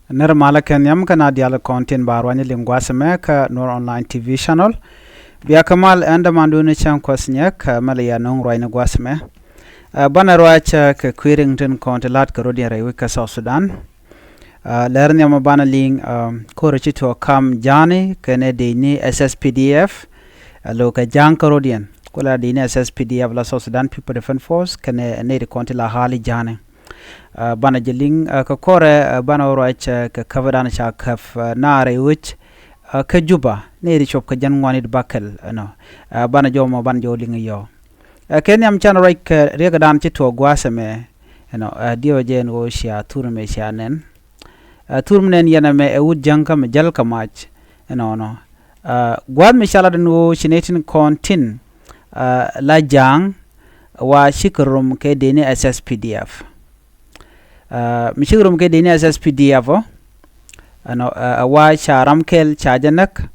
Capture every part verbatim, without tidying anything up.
Nir malä kɛ nhiam kä na dial kɔn tin ba ruany liŋ gua̱th mɛ kä Nuer Online T V channel. Bia kä mal ɛn dämandu ni cäŋ kuɔth nyɛ kä mɛ lɛ ya nuŋ ruany ni gua̱th mɛ. Ɛ, banɛ ruac, ɛ, kɛ kui̱ riŋ tin kɔn ti la̱t kɛ rot yɛn rɛy wec kä South Sudan. Ɛ, lɛr nhiam banɛ liŋ, ɛ, ko̱r ci tuɔɔk kam ja̱a̱ni kɛnɛ dec ni S S P D F. Ɛ, lo̱ kɛ ja̱a̱ŋ kä rot yɛn. Kulɛ dec ni S S P D F la South Sudan People Defense Force kɛnɛ nɛy ti kɔn ti la ɣa̱a̱li ja̱a̱ni. Ɛ, banɛ jɛ liŋ, ɛ, kä kɔrɛ, ɛ, banɛ wä ruac, ɛ, kɛ käpädan ca käp, ɛ, na rɛy wec, ɛ, kä Juba, nɛy ti cop kɛ jɛn ŋuanit bakɛl, ɛnɔ. Ɛ, banɛ jɔw mɔ banɛ jɔw liŋ yɔ. Ɛ, kɛ nhiam can ruac kɛ riɛkdan ci tuɔɔk gua̱a̱th ɛmɛ, ɛnɔ, ɛ, diɛw jɛ ɛn ɣöö cia thur mɛ cia nɛn. Ɛ, thur mi nɛn yɛn ɛmɛ ɛ wut jäŋ kä mi jäl kɛ mac, ɛnɔnɔ. Ɛ, gua̱a̱th mi ca lat ɛn ɣöö ci nɛy tin kɔn tin, ɛ, la ja̱a̱ŋ, wa cikɛ rom kɛ dec ni S S P D F. Ɛ, mi cikɛ rom kɛ dec ni S S P D F ɔ, ɛnɔ, ɛ, ɛ wa ca ram kɛl ca jɛ näk,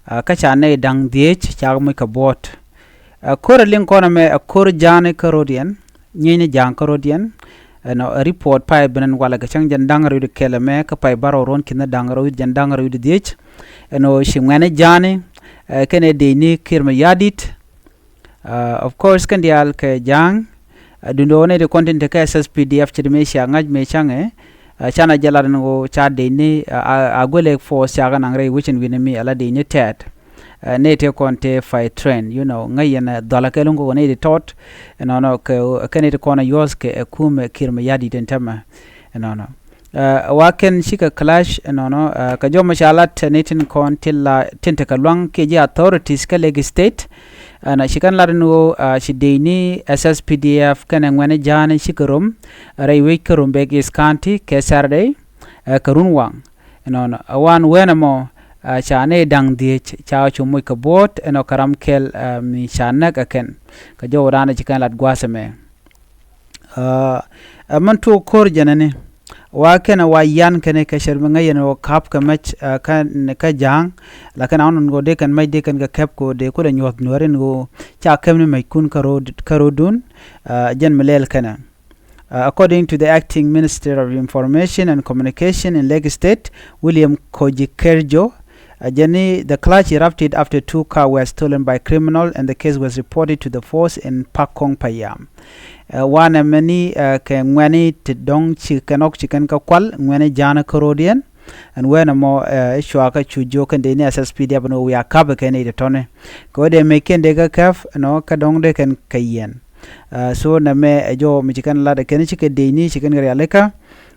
ɛ, kä ca nɛy da̱ŋ dhieec ca muc kɛ buɔ̱ɔ̱t. Ɛ, ko̱r ɛ liŋ kɔn ɛmɛ ɛ ko̱r ja̱a̱ni kä rot yɛn, nyieny ni ja̱a̱ŋ kä rot yɛn. Ɛnɔ, ɛ report pay ben ɛn walɛ kɛ cäŋ jɛn da̱ŋ rɛw di kɛl ɛmɛ kä pay bärɔw ruɔ̱n ki̱n ni da̱ŋ rɛw di jɛn da̱ŋ rɛw di dhieec. Ɛnɔ, ci ŋuɛ̈ni ja̱a̱ni, ɛ, kɛnɛ dec ni Kiir Mayardit. Ɛ, of course, kɛn diaal kɛ ja̱a̱ŋ, ɛ, duundɛ ɣöö nɛy ti kɔn tin te kä S S P D F ce̱t mëë cia ŋa̱c mëë cäŋɛ, ɛ, canɛ jɛ lat ɛn ɣöö ca dec ni, ɛ, a, a guɛlɛ force ca kɛ naŋ rɛy wecin wi̱n mi ala dec ni tɛ̈t. Ɛ, nɛy ti kɔn te fay train, you know, ŋäc yɛn, ɛ, dhɔlä kɛl ŋo̱ nɛy ti tɔt, ɛnɔnɔ kɛ, kɛ nɛy ti kɔn a yuɔ̱th kɛ, ɛ, kumɛ Kiir Mayardit ɛn täämɛ, ɛnɔnɔ. Ɛ, wa kɛn cikɛ clash, ɛnɔnɔ, ɛ, kɛ jɔmɛ ca lat ni tin kɔn tin la, tin tekɛ luaŋ kiɛ ji̱ authorities kä Lakes State. Ɛnɔ, ci kɛn lat ni ɣöö, ɛ, ci dec ni S S P D F kɛnɛ ŋuɛ̈ni ja̱a̱ni cikɛ rom rɛy wec kä Rumbek East County kɛ Saturday, ɛ, kɛ run waŋ. Ɛnɔnɔ, ɛ, wan wen ɛmɔ, ɛ, ca nɛy da̱ŋ dhieec ca cu muc kɛ buɔ̱ɔ̱t, ɛnɔ, kɛ ram kɛl, ɛ, mi ca näk ɛ kɛn. Kɛ jɔwdan ci kɛn lat gua̱a̱th ɛmɛ. Ɛ, ɛ, mɛn tuɔɔk ko̱r jɛn ɛni. Wa kɛn ɛ wa yan kɛn ɛ kɛ cɛr mi ŋäc yɛn ɛ wä ka̱p kɛ mɛc, ɛ, kä, kä ja̱a̱ŋ. Lakin a ɣän ɣöö dee kɛn mɛc dee kɛn kɛ kɛp kɛ ɣöö dee kulɛ nyuɔ̱th nuääri ɛn ɣöö ca kɛp ni mɛckun kä ro̱d, kä ro̱dun, ɛ, jɛn mi lɛl kɛn ɛ. Ɛ, according to the acting Minister of Information and Communication in Lakes State, William Kogi Kerjo, ɛ, jɛn ni the clash erupted after two car were stolen by criminal and the case was reported to the force in Pakong Payam. Ɛ, wanɛ mɛni, ɛ, kɛ ŋuɛ̈ni ti dɔ̱ŋ ci kɛn ɣɔk ci kɛn kä kual, ŋuɛ̈ni ja̱a̱ni kä ro̱diɛn. Ɛn wen ɛmɔ, ɛ, cua kä cu jiök kɛn dec ni S S P D F ni wia ka̱pɛ kɛn i̱ ti tɔ̱ni. Kɛ wä dee mec kɛn dee kä kɛp, ɛnɔ, kä dɔ̱ŋ dee kɛn kɛ yɛn. Ɛ, so nɛmɛ ɛ jɔw mi ci kɛn lat ɛ kɛn ci kɛ dec ni ci kɛn kɛ rialikä.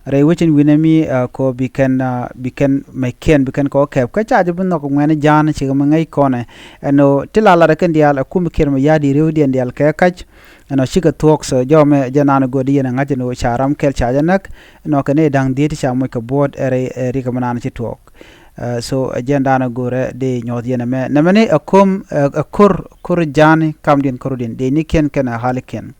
Rɛy wecin wi̱nɛ mi, ɛ, kɔ bi kɛn, ɛ, bi kɛn mɛc kɛn bi kɛn kɔ kɛp. Kä ca jɛ bi nhɔk ŋuɛ̈ni ja̱a̱n cikɛ mi ŋäc kɔnɛ. Ɛnɔ, ti la lat ɛ kɛn diaal ɛ kum Kiir Mayardit ri̱wdiɛn diaal kɛ kac. Ɛnɔ, cikɛ thuɔ̱k, so jɔmɛ jɛ naan go̱o̱r di yɛn ɛ ŋa̱c ɛnɔ ca ram kɛl ca jɛ näk. Ɛnɔ, kɛ nɛy da̱ŋ dhieec ca muc kɛ buɔ̱ɔ̱t ɛ rɛy, ɛ rikɛ mi naan ci tuɔɔk. Ɛ, so, ɛ jɛn da̱a̱n ɛ go̱rɛ dee nyuɔ̱th yɛn ɛmɛ. Nɛmɛni ɛ ko̱m, ɛ, ɛ ko̱r, ko̱r ja̱a̱ni kamdiɛn ko̱rdiɛn. Dee ni kiɛn kɛn ɛ halikiɛn.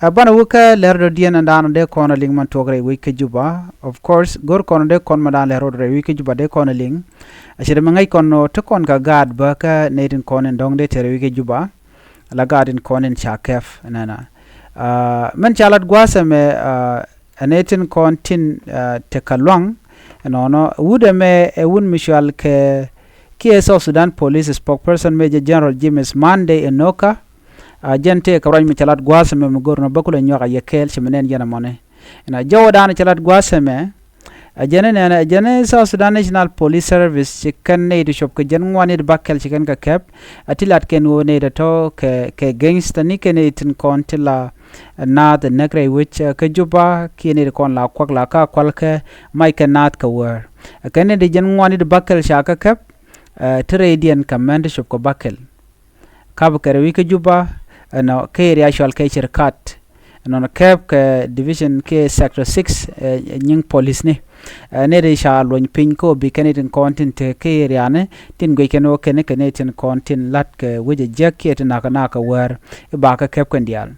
Ɛ, banɛ wä kä lɛr dɔ̱diɛn ɛn da̱a̱n dee kɔn ɛ liŋ mɛn tuɔɔk rɛy wec kä Juba. Of course, go̱r kɔn dee kɔn mɛ da̱a̱n lɛr rɔɔd rɛy wec kä Juba dee kɔn ɛ liŋ. Ɛ, ce̱t mɛ ŋäc kɔn ɔ ti kɔn kɛ gaat bä kä nɛy tin kɔn in dɔ̱ŋ dee te rɛy wec kä Juba. La gaat in kɔn in ca kɛp nɛnɛ. Ɛ, mɛn ca lat gua̱a̱th ɛmɛ, ɛ, ɛ nɛy tin kɔn tin, ɛ, tekɛ luaŋ. Ɛnɔnɔ, wut ɛmɛ ɛ wut mi cual kɛ kiɛ South Sudan Police Spokesperson Major General James Monday Enoka. Ɛ, jɛn tëë kɛ ruac mi ca lat gua̱a̱th ɛmɛ mi go̱r nɔ bä kulɛ nyuak a yɛ kɛɛl ci mi nɛn yɛn ɛmɔni. Ɛnɔ, jɔwdan ca lat gua̱a̱th ɛmɛ. Ɛ jɛn nɛnɛ, ɛ jɛn South Sudan National Police Service ci kɛn nɛy ti cop kɛ jɛn ŋuan nɛy ti bakɛl ci kɛn kɛ kɛp. Ɛ ti lat kɛn ɣöö nɛy ti tɔ̱ kɛ, kɛ gangster ni kɛn nɛy tin kɔn ti la naath näk rɛy wec, ɛ, kä Juba, kiɛ nɛy ti kɔn la kuak la ka kual kɛ mac kɛ naath kɛ wäär. Ɛ kɛn nɛy ti jɛn ŋuan nɛy ti bakɛl ca kɛ kɛp, ɛ, ti rɛydiɛn kɛ mɛn ti cop kɛ bakɛl. Kap kɛ rɛy wec kä Juba, ɛnɔ, kɛ area cual kɛ Chirkat. Ɛnɔnɔ kɛp kɛ division kɛ sector six, ɛ, nyiŋ police ni. Ɛ, nɛy ti ca luɔny piny kä bi kɛn nɛy tin kɔn tin te kɛ area ni, tin guic kɛn wä kɛn kɛ nɛy tin kɔn tin lat kɛ wec ɛ jiäk kiɛ tin nakä nakä wäär. I̱ ba kɛ kɛp kɛn diaal.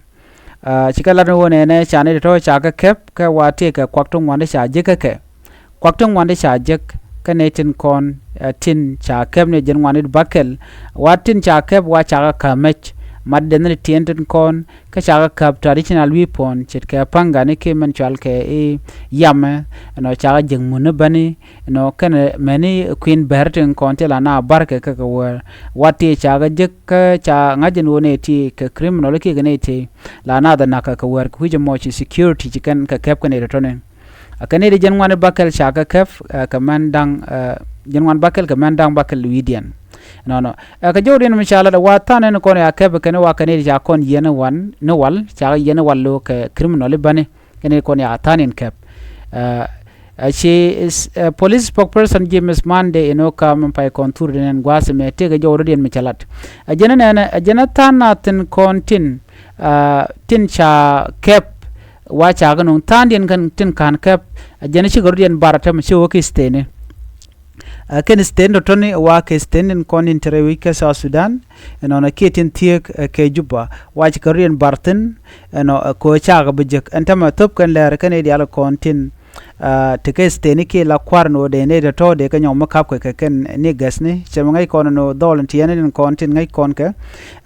Ɛ, ci kɛ lat ni wä nɛnɛ ca nɛy ti tɔ̱ ca kɛ kɛp kɛ wa tëëkɛ kuak ti ŋuan ti ca jiäk kä kɛ. Kuak ti ŋuan ti ca jek kä nɛy tin kɔn, ɛ, tin ca kɛp ni jɛn ŋuan ti bakɛl. Wa tin ca kɛp wa ca kɛ kämɛc. mat dɛn ni tiɛn tin kɔn kä cakɛ käp traditional weapon ce̱tkɛ paŋgani kiɛ mɛn cual kɛ i̱ yamɛ, ɛnɔ cakɛ jek mun ni bäni, ɛnɔ kɛnɛ mɛni kui̱n bɛr tin kɔn ti la na barkɛ kɛ kɛ wär. Wat ti cakɛ jek kä ca ŋa̱c ɛn wä nɛ ti kɛ criminal kiɛ kɛ nɛ ti la na dhɛ nak kɛ kɛ wär kɛ wi̱c ɛmɔ ci security ci kɛn kɛ käp kɛ nɛ ti tɔni. Ɛ kɛ nɛy ti jiɛn ŋuan bakɛl ca kɛ käp, ɛ, kɛ mɛn da̱ŋ, ɛ, jiɛn ŋuan bakɛl kɛ mɛn da̱ŋ bakɛl wi̱i̱diɛn. Nɔnɔ. Ɛ, kɛ jɔwdiɛn mi ca lat ɛ wa tha̱a̱n ɛn kɔn ya käp ɛ kɛn wa kɛ nɛy ti ca kɔn yiɛn ɛ wan, ni wal, ca kɛ yiɛn ɛ wal lo̱ kɛ criminal i̱ bäni. Kɛ nɛy ti kɔn ya tha̱a̱n in käp. Ɛ, ɛ, ci, ɛ, police spokesperson James Monday in ɔ kam in pay kɔn thur den ɛn gua̱a̱th ɛmɛ tëëkɛ jɔwdiɛn mi ca lat. Ɛ, jiɛn ɛ nɛnɛ, ɛ, jiɛn ɛ tha̱a̱n na thin kɔn tin, ɛ, tin ca käp wa ca kɛ nuŋ tha̱a̱ŋdiɛn kɛn tin ka̱n käp, ɛ, jɛn cikɛ rɔ̱diɛn bar tɛm ci wä ki steni. Ɛ, kɛn steni tɔ̱tɔ̱ni wa kɛ steni tin kɔn tin te rɛy wec kä South Sudan, ɛnɔnɔ kiɛ tin thieek, ɛ, kɛ Juba wa cikɛ rɔ̱diɛn bar thi̱n, ɛnɔ, ɛ, kɛ ɣöö cakɛ bi jek ɛn tɛmɛ thop kɛn lɛr kɛn i̱ diaal kɔn tin, ɛ, tekɛ steni kiɛ la kua̱r ɛn ɣöö dee nɛy tɔ̱tɔ̱ dee kɛ nyɔk mi kap kɛ kɛ kɛn ni gɛ̈thni cɛ mi ŋäc kɔn ɛn ɣöö dhɔl in tiɛɛni tin kɔn tin ŋäc kɔn kɛ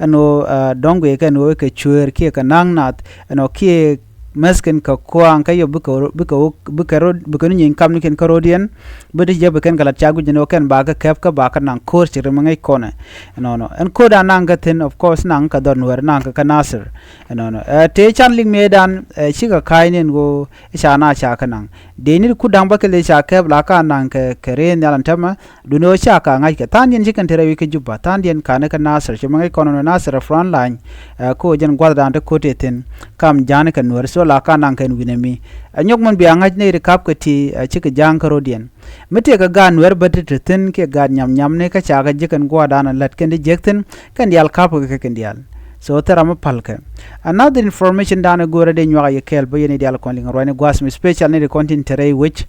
ɛn ɣöö, ɛ, dɔ̱ŋ guiɛ kɛn ɣöö kɛ cuëër kiɛ kɛ na̱a̱ŋ nath ɛnɔ kiɛ mäthkɛn kɛ kua̱a̱ŋ kä yop bikɛ, bikɛ, bikɛ rot, bikɛ ni nyieeny kamnikiɛn kä rɔ̱diɛn. Bi ti jɛ bi kɛn kɛ lat ca guic ni wä kɛn ba kɛ käp kä ba kɛ naŋ ko̱r ci ri mi ŋäc kɔnɛ. Ɛnɔnɔ ɛn ko̱r dan naŋ kɛ thi̱n, of course, naŋ kɛ dhɔr Nuɛr, naŋ kɛ kä Nasir. Ɛnɔnɔ, ɛ, tëë can lik mëë dan, ɛ, cikɛ ka̱a̱cni ɛn ɣöö i̱ ca na ca kɛ naŋ. Dee ni kut da̱ŋ bäkɛl i̱ ca käp la ka naŋ kɛ, kɛ rëë nhial ɛn täämɛ. Duundɛ ɣöö ca ka ŋa̱ckɛ tha̱a̱ŋdiɛn ci kɛn te rɛy wec kä Juba, tha̱a̱ŋdiɛn ka̱n kä Nasir, ci mi ŋäc kɔn ɛn ɣöö Nasir ɛ front line, ɛ, kä ɣöö jɛn gua̱thdan te ko̱t tëë thi̱n kam ja̱a̱n kɛ Nuɛr, so la ka naŋ kɛn wi̱nɛ mi. Ɛ nyɔk min bia ŋa̱c nɛy ti kap kɛ ti, ɛ, cikɛ ja̱a̱ŋ kä rɔ̱diɛn. Mi tëëkɛ gaat Nuɛr bä ti te thi̱n kiɛ gaat nyam nyamni kä ca kɛ jiäk kɛn gua̱thdan ɛ lät kɛn ti jiäk thi̱n, kɛn diaal kap kɛ kɛ kɛn diaal. So thil ram mi pa̱lkɛ. Another information dan ɛ go̱o̱rä dee nyuak a yɛ kɛɛl bä yɛn i̱ diaal kɔn liŋ ruacni gua̱a̱th mi special nɛy ti kɔn tin te rɛy wec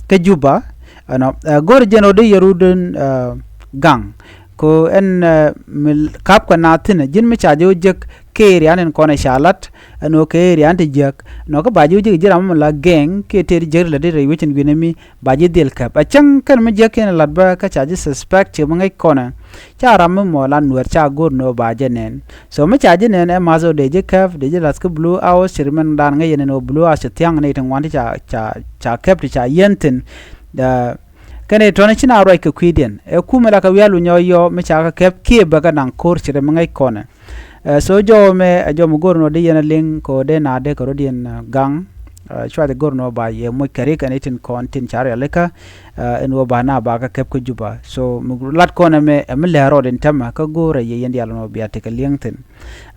kä Juba, ɛnɔ, ɛ, go̱r jɛn ɔ di yɛ rut in, ɛ, gaŋ. Ko ɛn, ɛ, mi kap kɛ na thi̱n, ji̱n mi ca jɛ wä jek kɛ area in kɔn ɛ ca lat, ɛn ɣöö kɛ area in ti jiäk. Nɔ kä ba jɛ wä jek ji̱ ram mi la gɛŋ, kɛ tëë di jek ri la di rɛy wec in wi̱n ɛmi, ba ji̱ dhil käp. Ɛ cäŋ kɛn mi jiäk kɛn lat bä kä ca ji̱ suspect ci mi ŋäc kɔn ɛ. Ca ram mi mɔ la Nuɛr ca go̱r ni ɣöö ba jɛ nɛn. So mi ca ji̱ nɛn ɛ ma̱th ɣöö dee ji̱ käp, dee ji̱ la̱th kä Blue House, ci ri mɛn dan ŋäc yɛn ɛn ɣöö Blue House ci thia̱ŋ ni ti ŋuan ti ca, ca, ca käp ti ca yiɛn thi̱n. Ɛ, kɛn ɛ tɔ̱ni ci na ruac kɛ kui̱diɛn. Ɛ kumɛ la kɛ wi̱i̱ a luny ɔ yɔ mi ca kɛ käp kiɛ bɛ kɛ naŋ ko̱r ci ri mi ŋäc kɔnɛ. Ɛ, so jɔw ɛmɛ, ɛ, jɔw mi go̱r ni ɣöö dee yɛn a liŋ kɛ ɣöö dee na dee kɛ rɔ̱diɛn, ɛ, gaŋ. Ɛ, cua jɛ go̱r ni ɣöö ba yɛ moc kɛ rik ɛn itin kɔn tin ca rialikä, ɛ, ɛn ɣöö ba na ba kɛ käp kä Juba. So mi lat kɔn ɛmɛ, ɛ, mi lɛ̱r rɔɔd in täämɛ kä go̱o̱rɛ yɛ yɛn diaal ɛn ɣöö bia tekɛ li̱eŋ thi̱n.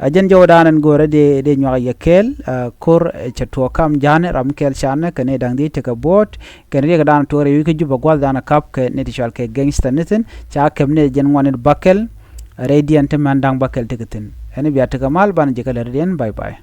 Ɛ, jɛn jɔwdan ɛn go̱o̱rɛ dee, dee nyuak yɛ kɛɛl, ɛ, ko̱r, ɛ, cɛ tuɔɔk kam ja̱a̱ni ram kɛɛl canɛ kɛ ni da̱ŋ dhieec tekɛ buɔ̱ɔ̱t, kɛn riɛkdan tuɔɔk rɛy wec kä Juba gua̱thdan ɛ kap kɛ ni ti cɔal kɛ gangster ni thi̱n, ca käp ni jɛn ŋuan ni bäkɛl, rɛydiɛn ti mɛn da̱ŋ bäkɛl tekɛ thi̱n. Ɛn bia tekɛ mal banɛ jɛ kɛ lɛr rɔ̱diɛn, bye bye.